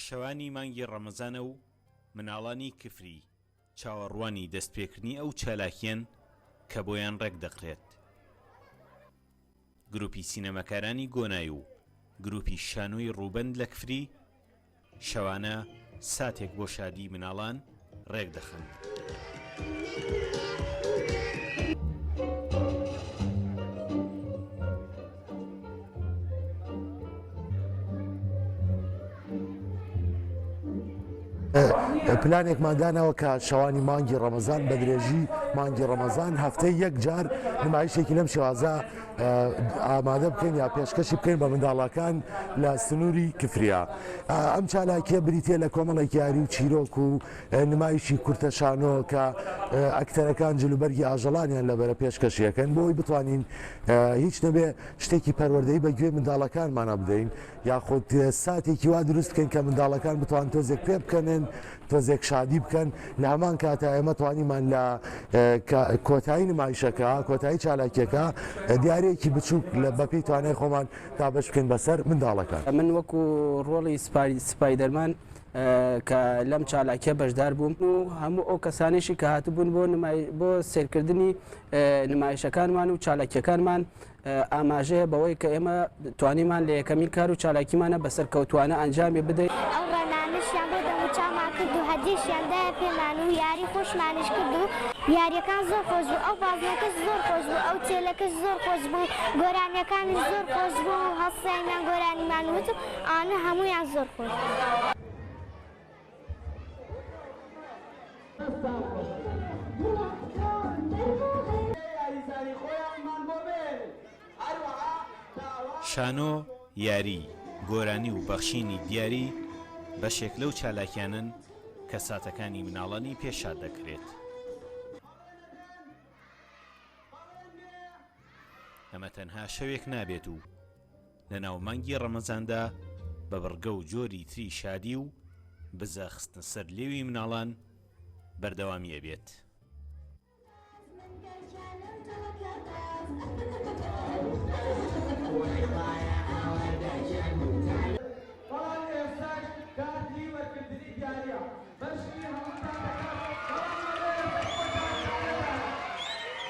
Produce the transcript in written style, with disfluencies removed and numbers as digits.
شەوانی مانگی ڕەمەزانە و مناڵانی کفری چاوەڕوانی دەستپێکردنی ئەو چالاکییەن کە بۆیان ڕێکدەخرێت. گروپی سینەماکارانی گۆنای و گروپی شانۆی ڕووبەند لە کفری شەوانە ساتێک بۆ شادیی مناڵان ڕێکدەخەن. پلانێکمان داناوە کە شەوانی مانگی ڕەمەزان بە درێژی مانگی ڕەمەزان هەفتەی یەک جار نمایشێکی لەم شێوازە ئامادە بکەین یا پێشکەشی بکەین بە منداڵەکان لە سنووری کفریا. ئەم چالاکیە بریتە لە کۆمەڵێک یاری و چیرۆک و نمایشی کورتە شانۆ کە ئەکتەرەکان جلوبەرگی ئاژەڵانیان لەبەرە پێشکەشیەکەن بۆی بتوانین هیچ نەبێ شتێکی پەروەردەی بە گوێی منداڵەکانمانە بدەین یاخود ساتێکی وا دروست بکەین کە منداڵەکان بتوان تۆزێک پێ بکەنن تۆزێک شادی بکەن لە هەمان کاتا ئێمە توانیمان لە کۆتایی نمایشەکە کۆتایی چالاکیەکە دیارێکی بچووک لە بەپێی توانای خۆمان دابەش بکەین بەسەر منداڵەکان. من وەکو ڕۆڵی سپایدەرمان کە لەم چالاکیە بەشدار بووم و هەموو ئەو کەسانێشی کە هاتبوون بۆ بۆ سێرکردنی نمایشەکانمان و چالاکیەکانمان ئاماژەیە بەوەی کە ئێمە توانیمان لە یەکەمین کار و چالاکیمانە بە سەرکەوتوانە ئەنجامی بدەین. ئەو ڕەنانەشیان بۆ دەموچاومان کرد و هەدیەشیان دایە پێمان و یاری خۆشمانیش کرد و یاریەکان زۆر خۆش بوو ئەو بازنەکەش زۆر خۆش بوو ئەو چێلەکەش زۆر خۆش بوو گۆرانیەکانیش زۆر خۆش بوو هەڵساینمان گۆرانیمان وت و ئەوانە هەموویان زۆر خۆش بوو. شانۆ، یاری، گۆرانی و بەخشینی دیاری بەشێک لەو چالاکیانەن کە ساتەکانی مناڵانی پێ شاد دەکرێت. ئەمە تەنها شەوێک نابێت و لەناو مانگی ڕەمەزاندا بە بڕگە و جۆری تری شادی و بزە خستنە سەر لێوی مناڵان بەردەوامی ئەبێت.